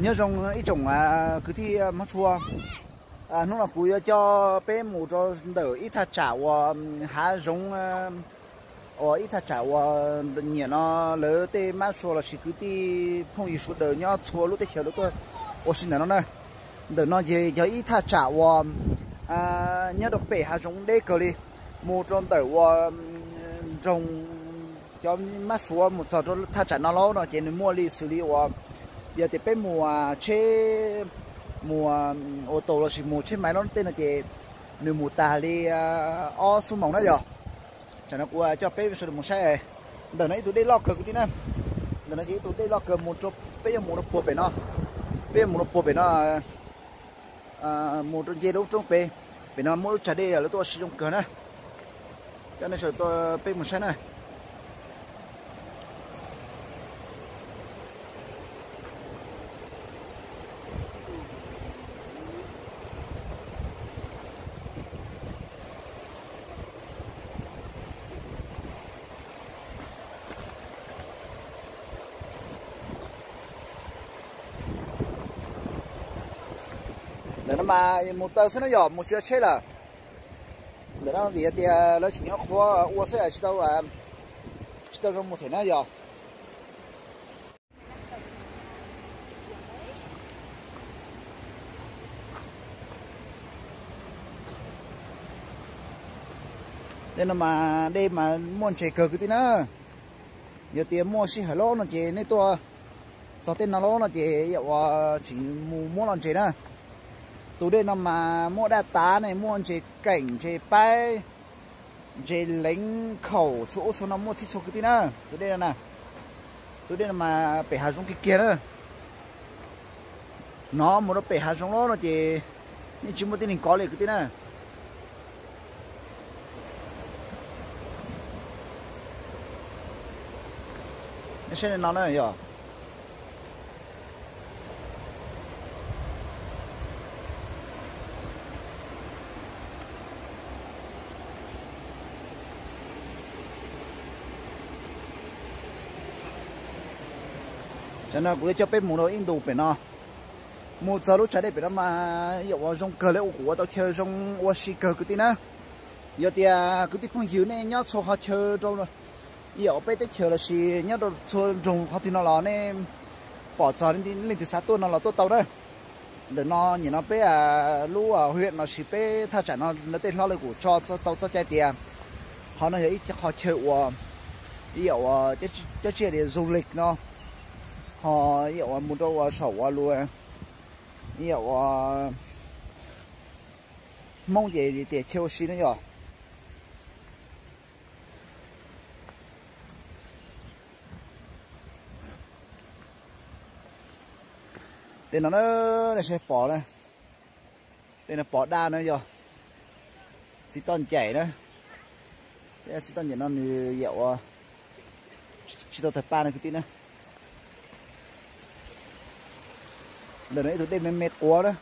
Nyob zoo ib tsoom kwv tij Hmoob tshua, hnub no kuv yuav coj peb mus rau ntawm ib thaj tsam uas hav zoov, uas ib thaj tsam uas nyiam no lawv tej mab sua lossis kwv tij phooj ywg sawv daws nyob txhua lub teb chaws lawv tuaj ua si ntawm no na. Ntawm no ces yog ib thaj tsam uas nyob rau pem hav zoov deb kawg li, mus rau ntawm uas nroog cov mab sua mus txog rau thaj tsam no lawm no ces nws muaj li xws li uas yog tias peb mus tsheb, mus ua tau lossis mus tsheb maiv lawm tej no ces nws mus tas li ob xuab moos na yog. Tsam no kuv coj peb sawv daws mus saib. Ntawm no ib tug dej loj kawg kwv tij na. Ntawm no ces ib tug dej loj kawg mus rau, peb yuav mus rau puag pem no. Peb yuav mus rau puag pem no, mus rau nce lub roob pem, pem no muaj lub tsag dej lawv tuaj ua si zoo kawg na. Coj nej sawv daws peb mus saib na. Ntawm no mas mus taw xwb na yog mus tsis tau tsheb lawm. Ntawm no vim tias lawv tseem nyob qhuav ua xwb tsis tau, tsis tau zoo mus them na yog. Tej no mas dej mas muaj ntses kawg kwv tij na. Yog tias muaj sij hawm loj no ces nej tuaj txog tej no lawm no ces yam uas tseem mus muab los ntses na. Tus dej no mas muaj daj tav ne, muaj ntses keem, ntses paib, ntses leev, khaum, txhua ub txhua no muaj txhij txhua kwv tij na. Tus dej no na, tus dej no mas pem hav zoov kiag kiag na. Hnov mus rau pem hav zoov lawm no ces yeej tsis muaj tib neeg kov li kwv tij na. Nej saib no na yog. Tam no kuv yuav coj peb mus rau ib ntu pem no. Mus txog lub tsag dej pem no mas yam uas zoo kawg li, ua kuv ua tau chaw zoo ua si kawg kwv tij na. Yog tias kwv tij phooj ywg nej nyob txhua qhov chaw rau, yam uas peb teb chaws lossis nyob rau txhua nroog qhov twg no los nej pom txog leej twg xav tuaj no los tuaj tau na. Ntawm no nim no peb lub hwm lossis peb thaj tsam no lawv tej hlob lawv kuj tso tau txoj cai tias qhov no yog ib qho chaw uas, ib yam uas cov tsiaj tias zoo li no, ho ib yam uas mus rau uas saum uas luag, ib yam uas Hmoob ces tias chaw ua si na yog. Tej no na, nej saib pom na, tej no pom daj na yog txiv toj ncaim na. Txiv toj ncaim no nws yam uas tsis tau tawg paj na kwv tij na. Ntawm no ib tug dej me me quav na.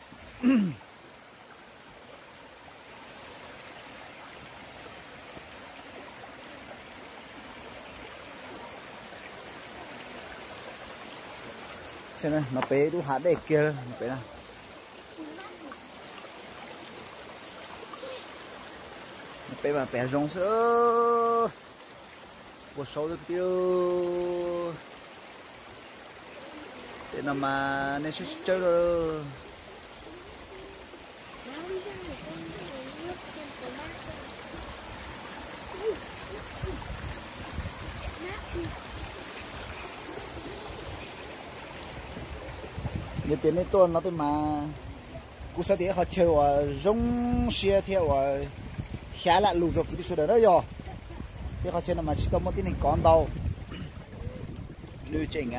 No pem lub hav dej kiag pem na. Peb mas pem hav zoov xwb. Ua saud xwb kwv tij. Tej no mas nej saib tsis tsawg lawm. Yog tias nej tuaj no tej mas kuv xav tias ib qhov chaw uas zoo siab thiab uas xyav lam lus rau kwv tij sawv daws na yog. Tej qhov chaw no mas tsis tau muaj tib neeg kov ntau. Nws tseem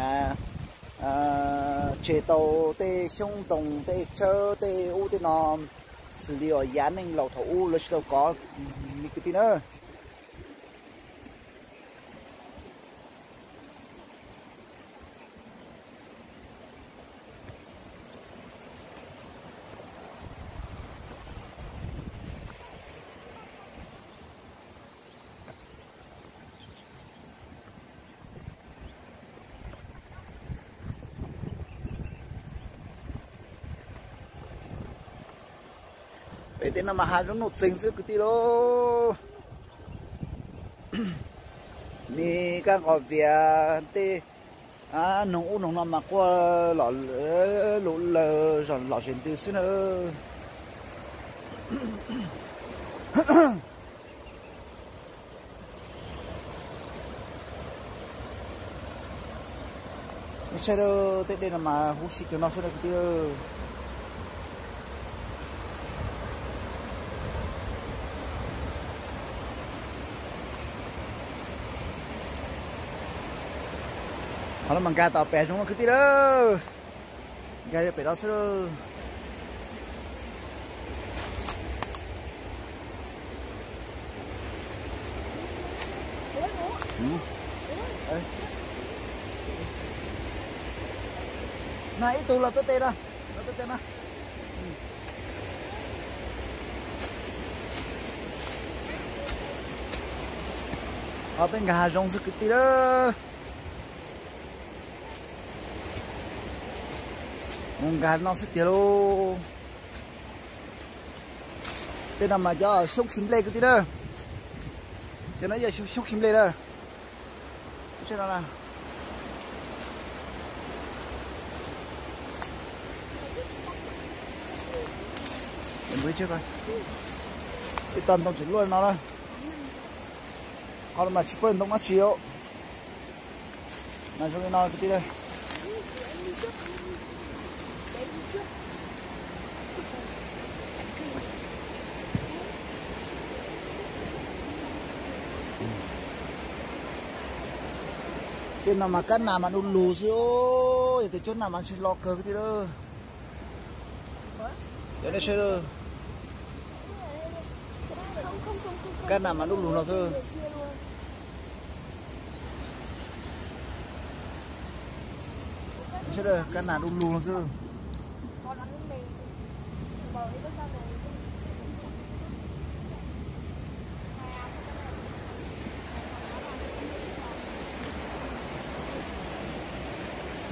tseg tau tej xyoob ntoo, tej tsawb, tej ub tej no, xws li uas yav neej laus thaum ub lawv tsis tau kov li kwv tij na. Pem tej no mas hav zoov nuj txeeg xwb kwv tij lauj. Ni kab nqos vias tej noog ub noog no mas quaj lom lus laws zom lom zem ntws xwb na. Nej saib tej dej no mas huv si kawg no xwb na kwv tij. Qhov no mas nkag tom pem zoov no kwv tij lawm. Nkag pem no xwb. Na ib tug los tuaj tes na, los tuaj tes na. Ho peb nkag hav zoov xwb kwv tij lawm. Mus nkag no xwb tiag lauj. Tej no mas cov xyoob khi nplej kwv tij na. Cov no yog xyoob khi nplej na. Ib tog ntoo tseem luaj no na. Qhov no mas tsis paub ntoo dab tsi os. Mas zoo li no kwv tij. Tej no mas kab nas mas du lug xwb, yog tias cuab nas mas ntshe lo kawg kwv tij lawm. Yog nej saib, kab nas mas du lug no xwb. Kab nas du lug no xwb.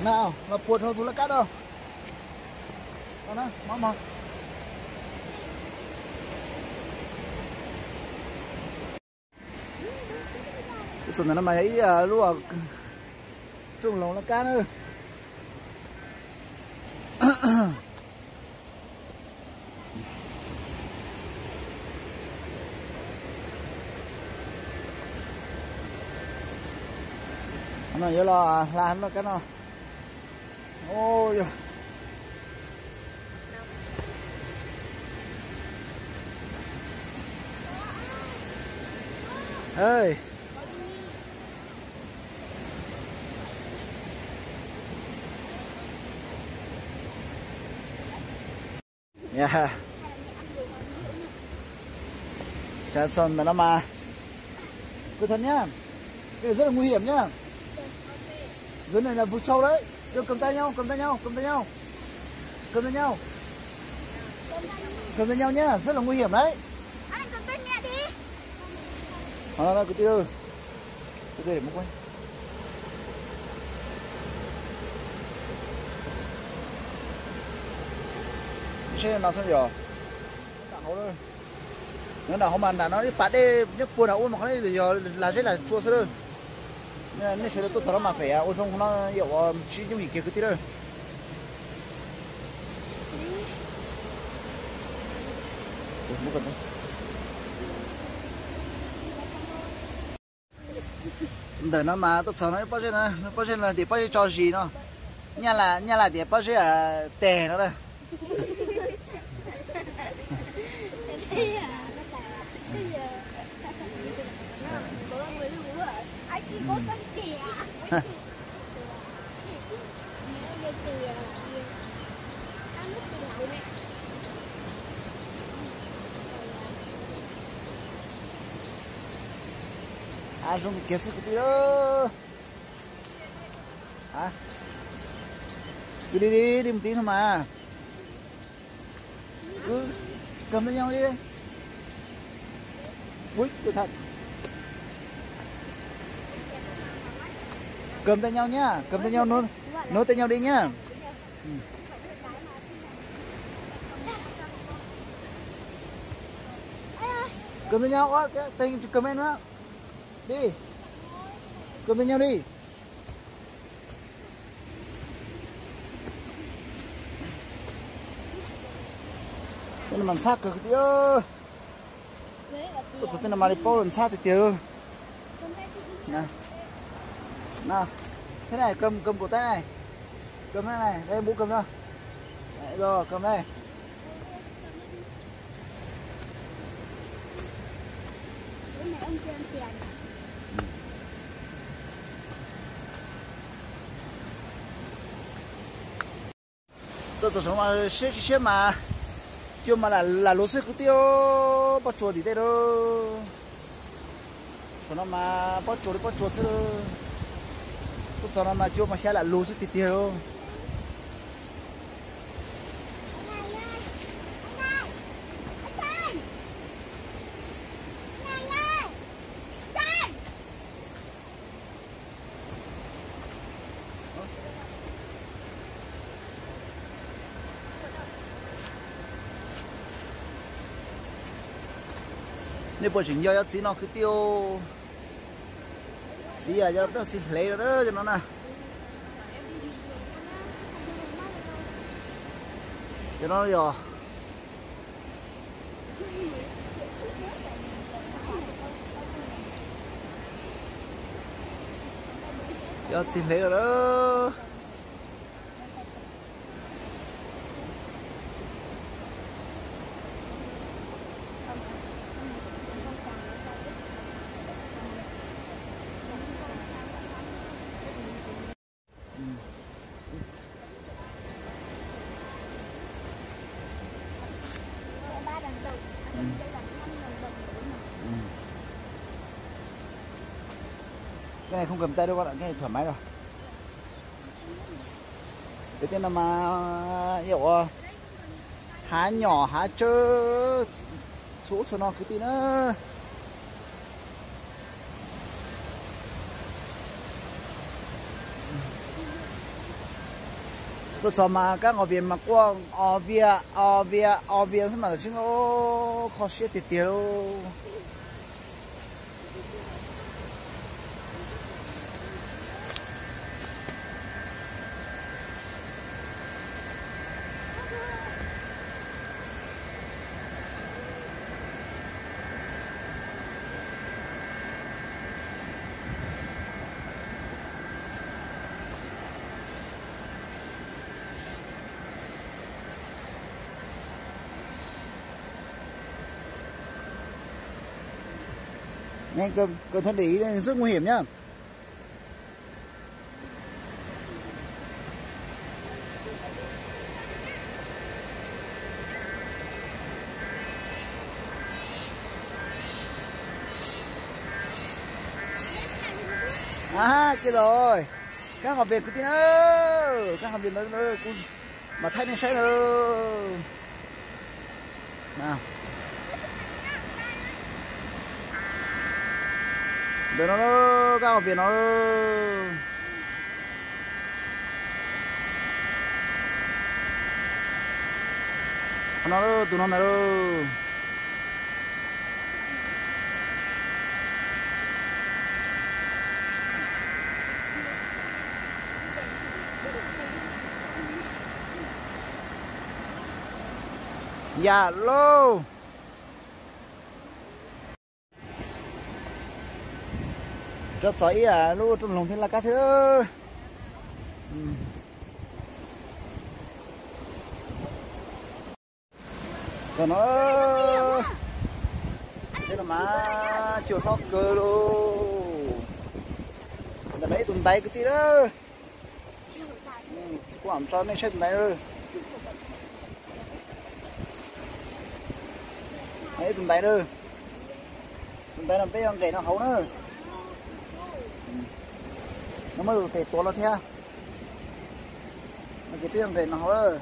Na, los puag rau tus laj kab no. Tus txog ntawm no mas yog ib lub rooj loos laj kab na. No yuav los hla laj kab no. Yog. Txog ntawm no mas, tus thov nyab, rất là nguy hiểm nhá. Dưới này là vùng sâu đấy. Đưa cầm tay nhau, cầm tay nhau, cầm tay nhau. Cầm tay nhau. Cầm tay nhau nhá, rất là nguy hiểm đấy. Anh cầm tay mẹ đi. Đó, đó, đó, cứ đi thôi. Cứ đi để mà quay. Seb no xwb yog. Nram hauv mas nram no ib pas dej nyob puag nram ub mas qhov no yog lag zeb lag tsua xwb lawm. Nej sawv daws tuaj txog no mas fem ua zoo no yom, ua tsis yooj yim kiag kwv tij lawm. Ntawm no mas tuaj txog no pob zeb no, pob zeb no tias pob zeb tso zis no. Nyab Laj, Nyab Laj tias pob zeb teg no na. Hav zoov kiag xwb kwv tij. Cứ đi đi, đi một tí thôi mà. Cứ cầm tay nhau đi. Ui, cẩn thận. Cầm tay nhau nhá, cầm tay nhau nối, nối tay nhau đi nhá. Ừ. Cơm với nhau, ơ, cái tên kơm em đó. Đi. Cơm với nhau đi. Tej no mas ntxhab kawg kwv tij. Tuaj txog tej no mas li paub ntxhab tiag tiag. Thế này, cơm, cơm của Tết này. Cơm thế này, đây, múc cơm cho. Đấy, rồi, cơm đây. Tuaj txog saum no mas siab tsis siab mas cua mas lam lug xwb kwv tij, pob tsuas tim tej lawm. Saum no mas pob tsuas li pob tsuas xwb. Tuaj txog no mas cua mas xyab lam lug xwb tiag tiag lawm. Nej puas tseem nco cov txiv no kwv tij? Txiv, yog peb txiv hlev lawm cov no na. Cov no yog cov txiv hlev lawm. Cái này không cần tay đâu con ạ, cái này thoải mái rồi. Cái tên là mà hiệu à, há nhỏ há trơ, xu ub xu no kwv tij na. Tuaj txog mas kab nqos vias mas quaj o vias o vias o vias xwb mas tam sim no kho siab tiag tiag lauj. Anh cần, cần thắt để ý, rất nguy hiểm nhá. À, kia rồi. Kab nqos vias kwv tij na. Kab nqos vias ntawd kuv mam thaij nej saib na. Ntawm no, kab nqos vias no. Qhov no, tus no ntag lauj. Yam lauj. Rov txog ib lub rooj loog thiab laj kab thiab. Txog no, no mas cua hlob kawg lauj. Ntawm no ib tug ntaiv kwv tij na. Kuv mam tso nej saib tus ntaiv. Ib tus ntaiv na. Tus ntaiv no peb yuav nqes no hauv na. No muaj tus tes tuav no thiab. No ces peb yuav nqes no hauv lawm.